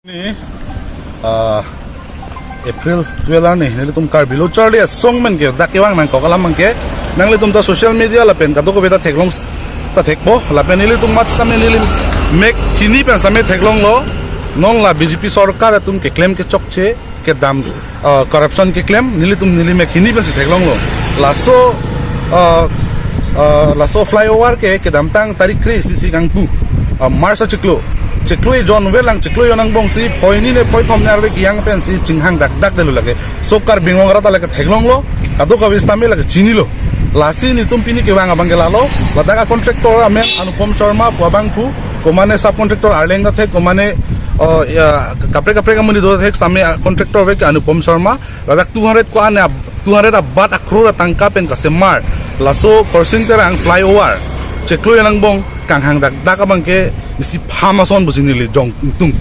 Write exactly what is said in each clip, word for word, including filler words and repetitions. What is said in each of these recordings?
Ni, ah, April twelve arni, nelitum Karbi Lo Charli Asong pen ke dak kevang nangkok alam abangke, nanglitum ta social media lapen kadokave ta theklong s-, ta thekpo, lapen nelitum mat sitame neli mek hini pen sitame theklonglo, non la B J P sorkar atum keklem kechokche, kedam, ah, corruption keklem, nelitum neli mek hini pensi theklonglo. Laso, ah, ah, laso flyover ke kedamtang tarik kre-isi si kangpu, ah, March achiklo. Chiklo ejon velang, chiklo ejon angbong si, phoi hini ne phoi thom ne arve kejang pensi chinghang dakdak detlo lake. So Karbi Anglong arat ta lake theklonglo, kadokave sitame lake chinilo. Lasi nelitum pini kevang abangke lalo, ladak a-contractor amen Anupam Sharma pu abang pu, komane subcontractor arleng ta thek, komane, oh, ya, kaprek kaprek amonit do thek sitame a-contractor ave ke Anupam Sharma, ladak two hundred ko-an ab-, two hundred abat a-crore atangka pen kasemar laso Khorsing Terang flyover, chiklo ejon angbong kanghang dakdak abangke isi pham ason pusi neli jong ingtung.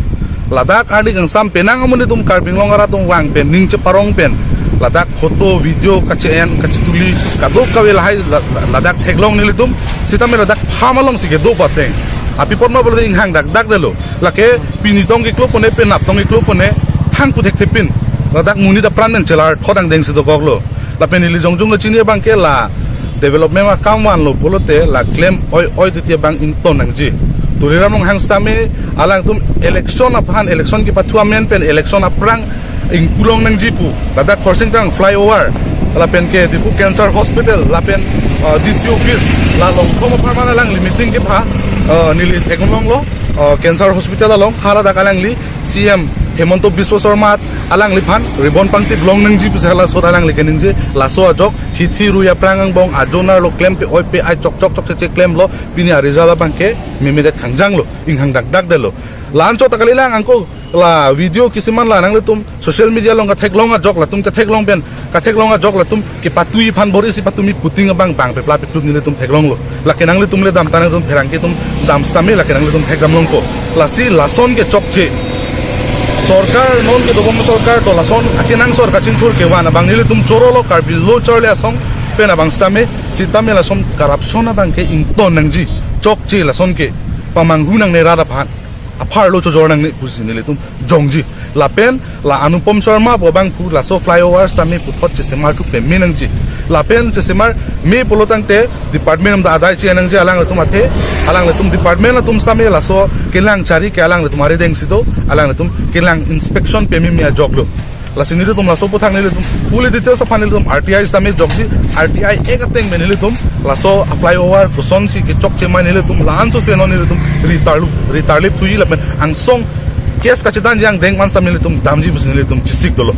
Ladak arni kangsam penang amonit atum Karbi Anglong arat atum vang pen, ning cheparong pen, ladak photo, video kache-en, kachetuli, kadokave lahai la-, la-, ladak theklong nelitum, sitame ladak pham alongsi kedo pateng. Api apot ma pulote inghang dakdak detlo. Lake pini tong keklo pone, penap tong keklo pone, thang puthek thepin. Ladak monit apran pen chelar thot angdeng si dokoklo. Lapen neli jongjong kachini abangke la development akam vanlo pulote la klem oi oi titi abang ington nangji. Tuliram Ronghang sitame alangtum election aphan, election kepathu amen pen election aphrang ingpu long nangji pu. Ladak Khorsing Terang flyover, lapen ke Diphu Cancer Hospital, lapen, uh, D C office, la Longkhom apharman alangli meeting kepha, uh, neli theklonglo, uh, Cancer Hospital along, haladak alangli C M Himanta Biswa Sarma alangliphan ribbon pangtip long nangji pusi hala sot alangli keningje. Laso ajok hithi rui aphrang angbong ajonar lo, klem pe oi pe ai chok chok chokche klemlo, pini a-result abangke memedet khangjanglo, inghang dakdak detlo. La-anchot ta kalilang, angko la video kisiman la nanglitum social media along katheklong ajok latum, katheklong pen, katheklong ajok latum kepatui aphan bor-isi patumi puting abang bang pepla peplut nelitum theklonglo. Lake nanglitum le dam ta nangtum pherangke atum dam sitame lake nanglitum thekdam longpo. Lasi lason ke chokche. Sorkar non kedobom sorkar to lason akenangsot kachingthur kevan abang nelitum chorolo Karbi Lo Charli Asong pen abang sitame, sitame lason corruption abangke ington nangji. Chokche lason ke, pamanghu nangne rat aphan, apharlo chojor nangne pusi nelitum jongji. Lapen la Anupam Sharma pu abang pu laso flyover sitame puthot chesemar thu peme nangji. Lapen chesemar me pulo tangte department atum ta adai che nangji, alanglitum athe, alanglitum department atum sitame laso kelang chari ke alanglitum arideng si do, alanglitum kelang inspection pememe ajoklo. Lasi nelitum laso aputhak nelitum fully details aphan nelitum R T I sitame jokji, R T I Act ateng pen nelitum laso a-flyover kosonsi kechokche ma nelitum la-anchot si non nelitum ritarlup, ritarlip thuji lapen angsong case kachedanji angdeng man sitame nelitum damji pusi nelitum chesik dolo.